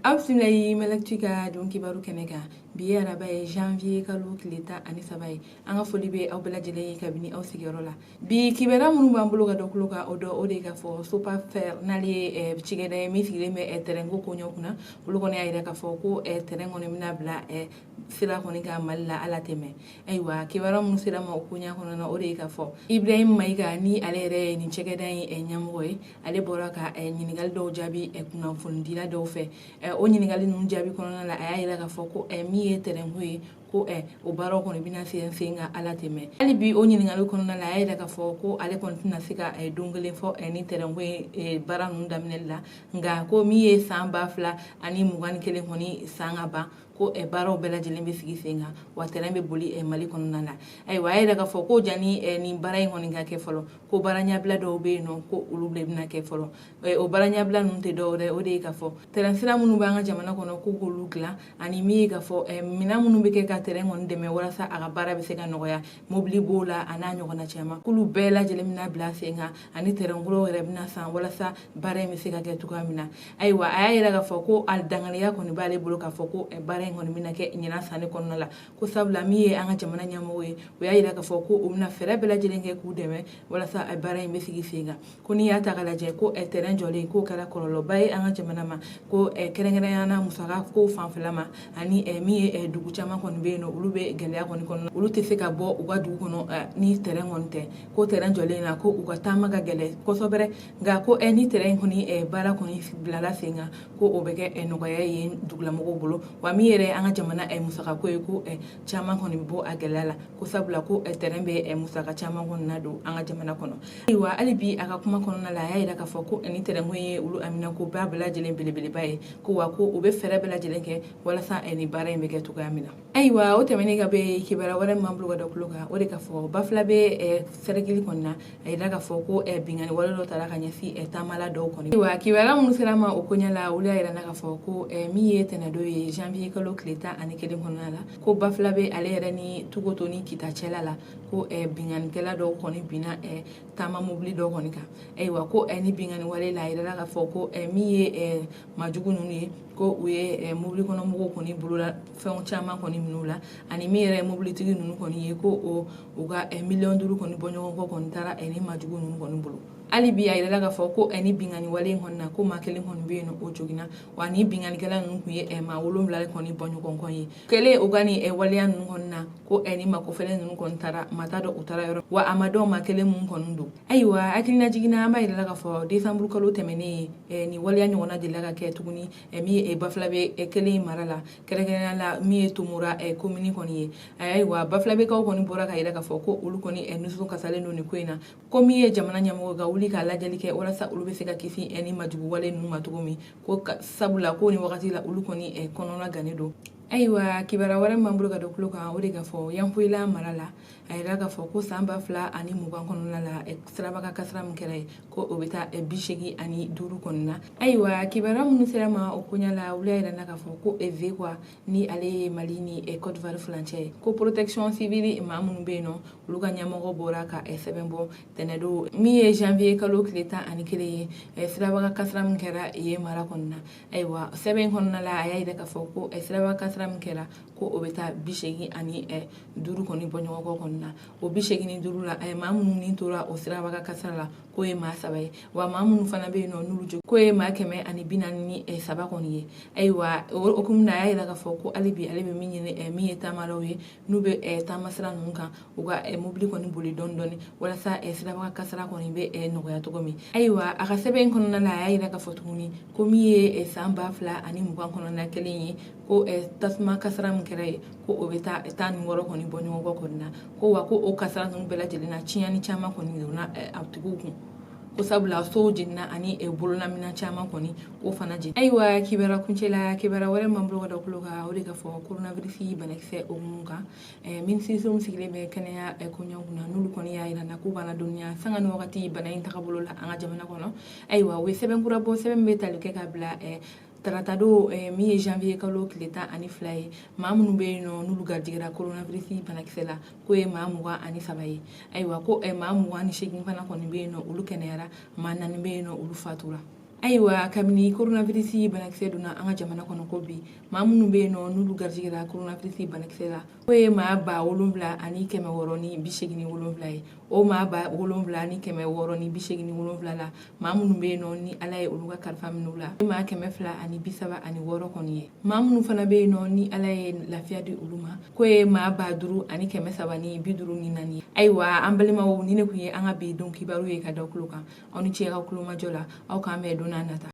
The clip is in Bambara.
Aw bisimila ye Malactu ka don kibaru kɛnɛ kan. Bi ye araba ye, janvier kalo tile 13 ye. An ka foli bɛ aw bɛɛ lajɛlen ye kabini aw sigiyɔrɔ la. Bi kibaruya minnu b'an bolo ka dɔ tulo kan, o dɔ o de ye k'a fɔ Sopafer, n'ale ye cikɛda ye min sigilen bɛ tɛrɛnko koɲɛw kunna, olu kɔni y'a jira k'a fɔ ko tɛrɛn kɔni bɛna bila sira kɔni kan Mali la ala tɛmɛ. Ayiwa, kibaruya minnu sera ma o koɲɛ kɔnɔna na, o de ye k'a fɔ Ibrahim Mayiga, ni ale yɛrɛ ye nin cɛkɛda in ɲɛmɔgɔ ye, ale bɔra ka ɲininkali dɔw jaabi kunnafonidila dɔw fɛ. O ɲininkali ninnu jaabi kɔnɔna la, a y'a jira k'a fɔ ko min ye tɛrɛnko ye, ko o baaraw kɔni bɛna sen sen kan ala tɛmɛ. Hali bi o ɲininkali kɔnɔna la, a y'a jira k'a fɔ ko ale kɔni tɛna se ka don kelen fɔ ni tɛrɛnko ye baara ninnu daminɛli la, nka ko min ye san 2021 kɔni san ka ban, ko baaraw bɛɛ lajɛlen bɛ sigi sen kan, wa tɛrɛn bɛ boli Mali kɔnɔna la. Ayiwa, a y'a jira k'a fɔ ko jani nin baara in kɔni ka kɛ fɔlɔ, ko baara ɲɛbila dɔw bɛ yen nɔ, ko olu de bɛna kɛ fɔlɔ. O baara ɲɛbila ninnu tɛ dɔwɛrɛ, o de ye k'a fɔ tɛrɛn sira minnu b'an ka jamana kɔnɔ, ko k'olu dilan, ani min ye k'a fɔ minɛn minnu bɛ kɛ ka tɛrɛn kɔni dɛmɛ walasa a ka baara bɛ se ka nɔgɔya, mobili b'o la a n'a ɲɔgɔnna caman, k'olu bɛɛ lajɛlen bɛna bila sen kan, ani tɛrɛn kuraw yɛrɛ bɛna san walasa baara in bɛ se ka kɛ cogoya min na. Ayiwa, a y'a jira k'a fɔ ko a danganiya kɔni b'ale bolo k'a fɔ ko baara in kɔni bɛna kɛ ɲinan sanni kɔnɔna la, ko sabula min ye an ka jamana ɲɛmɔgɔ ye, o y'a jira k'a fɔ ko u bɛna fɛɛrɛ bɛɛ lajɛlen kɛ k'u dɛmɛ walasa baara in bɛ sigi sen kan. Ko n'i y'a ta k'a lajɛ, ko tɛrɛn jɔlen k'o kɛra kɔlɔlɔba ye an ka jamana ma, ko kɛrɛnkɛrɛnnenya na musaka ko fanfɛla ma, ani min ye dugu caman kɔni bɛ yen nɔ, olu bɛ gɛlɛya kɔni kɔnɔ, olu tɛ se ka bɔ u ka dugu kɔnɔ ni tɛrɛn kɔni tɛ, ko tɛrɛn jɔlen na, ko u ka taama ka gɛlɛn kosɛbɛ. Nka ko ni tɛrɛn kɔni baara kɔni bilala sen kan, ko o bɛ kɛ nɔgɔya ye dugulamɔgɔw bolo, wa min yɛrɛ an ka jamana musakako ye, ko caman kɔni bɛ bɔ a gɛlɛya la, ko sabula ko tɛrɛn bɛ musaka caman kɔni na don an ka jamana kɔnɔ. Ayiwa, hali bi a ka kuma kɔnɔna la, a y'a jira k'a fɔ ko ni tɛrɛnko ye olu amina ko ba bɛɛ lajɛlen belebeleba ye, ko wa ko u bɛ fɛɛrɛ bɛɛ lajɛlen kɛ walasa ni baara in bɛ kɛ cogoya min na. Ayiwa, o tɛmɛnen ka bɛ kibaruya wɛrɛ min b'an bolo ka da tulo kan, o de k'a fɔ Bafulabe sɛrɛkili kɔni na, a yira k'a fɔ ko binkanni wale dɔ taara ka ɲɛsin taamala dɔw kɔni. Ayiwa, kibaruya minnu sera ma o koɲɛ la, olu y'a yira k'a fɔ ko min ye tɛnɛndon ye, janvier kalo tile 11 kɔnɔna la, ko Bafulabe ale yɛrɛ ni Tukoto ni Kita cɛla la, ko binkannikɛla dɔw kɔni binna taama mobili dɔw kɔni kan. Ayiwa, ko ni binkanni wale la, a yirala k'a fɔ ko min ye majugu ninnu ye, ko u ye mobili kɔnɔ mɔgɔw kɔni bolola fɛnw caman kɔni minɛ u la, ani min yɛrɛ ye mobilitigi ninnu kɔni ye, ko o u ka miliyɔn 5 kɔni bɔ ɲɔgɔn kɔ kɔni taara ni majugu ninnu kɔni bolo. Hali bi a yirala k'a fɔ ko ni binkanni wale in kɔni na, ko maa kelen kɔni bɛ yen nɔ, o joginna, wa ni binkannikɛla ninnu tun ye maa 7 kɔni bɔ ɲɔgɔn kɔ ye kɛlen u ka nin waleya ninnu kɔni na, ko ni maa kofɔlen ninnu kɔni taara, maa t'a dɔn u taara yɔrɔ, wa a ma dɔn maa kelen mun kɔni don. Ayiwa, hakilinajiginna, an b'a yirala k'a fɔ desanburu kalo tɛmɛnen, nin waleya ɲɔgɔnna delila ka kɛ tuguni min ye Bafulabe kelen mara la, kɛrɛnkɛrɛnnenya la min ye Tomora komini kɔni ye. Ayiwa, Bafulabekaw kɔni bɔra ka yira k'a fɔ ko olu kɔni nisɔn kasalen don nin ko in na, ko min ye jamana ɲɛmɔgɔ ka wuli k'a lajɛli kɛ walasa olu bɛ se ka kisi ni majugu wale ninnu ma cogo min, ko sabula ko ni wagati la olu kɔni kɔnɔna gannen don. Ayiwa, kibaruya wɛrɛ min b'an bolo ka da tulo kan, o de k'a fɔ Yanfolila mara la, a yira k'a fɔ ko san 2020 kɔnɔna la, siraba kasara min kɛra yen, ko o bɛ taa 85 kɔni na. Ayiwa, kibaruya minnu sera ma o koɲɛ la, olu y'a yira k'a fɔ ko Zekwa, ni ale ye Mali ni Côte d'Ivoire furancɛ ye, ko protection civile maa minnu bɛ yen nɔ, olu ka ɲɛmɔgɔ bɔra ka sɛbɛn bɔ tɛnɛndon min ye janvier kalo tile 11 ye, siraba kasara min kɛra yen mara kɔnɔna na. Ayiwa, sɛbɛn kɔnɔna la, a y'a yira k'a fɔ ko siraba kasara min kɛra, ko o bɛ taa 85 kɔni bɔ ɲɔgɔn kɔ kɔni na. O 85 la, maa minnu ni tora o siraba kasara la, k'o ye maa 3 ye, wa maa minnu fana bɛ yen nɔ n'olu jo, k'o ye maa 143 kɔni ye. Ayiwa, o hukumu na, a y'a yira k'a fɔ ko hali bi ale bɛ min ɲini min ye taamalaw ye, n'u bɛ taama sira ninnu kan, u ka mobili kɔni boli dɔɔni dɔɔni walasa siraba kasara kɔni bɛ nɔgɔya cogo min. Ayiwa, a ka sɛbɛn in kɔnɔna la, a y'a yira k'a fɔ tuguni ko min ye san 2020 kɔnɔna kelen ye, ko tasuma kasara min kɛra yen, ko o bɛ taa 16 kɔni bɔ ɲɔgɔn kɔ kɔni na, ko wa ko o kasara ninnu bɛɛ lajɛlen na, tiɲɛni caman kɔni donna a tigiw kun, ko sabula sow jenina ani bololaminɛn caman kɔni o fana jeni. Ayiwa, kibaruya kuncɛ la, kibaruya wɛrɛ min b'an bolo ka da tulo kan, o de ka fɔ coronavirus banakisɛ o mun kan, minisiriso min sigilen bɛ kɛnɛya koɲɛw kunna, n'olu kɔni y'a yira na k'u b'an ladɔnniya sanga ni wagati bana in tagabolo la an ka jamana kɔnɔ. Ayiwa, u ye sɛbɛn kura bɔ, sɛbɛn min bɛ tali kɛ ka bila taratadon min ye janvier kalo tile 12 ye, maa minnu bɛ yen nɔ n'olu garijɛgɛra coronavirus banakisɛ la, k'o ye maa 23 ye. Ayiwa, ko maa 28 fana kɔni bɛ yen nɔ, olu kɛnɛyara, maa 4 bɛ yen nɔ, olu fatura. Ayiwa, kabini coronavirus banakisɛ donna an ka jamana kɔnɔ ko bi, maa minnu bɛ yen nɔ n'olu garijɛgɛra coronavirus banakisɛ la, o ye maa 7687 ye. O maa 7687 la, maa minnu bɛ yen nɔ ni Ala ye olu ka kalifa minɛ u la, maa 236 kɔni ye. Maa minnu fana bɛ yen nɔ ni Ala ye lafiya di olu ma, k'o ye maa 5354 ye. Ayiwa, an balimaw, ni ne tun ye an ka bi don kibaru ye ka da tulo kan. Aw ni ce aw kulomajɔ la. Aw k'an bɛn don n'a nata.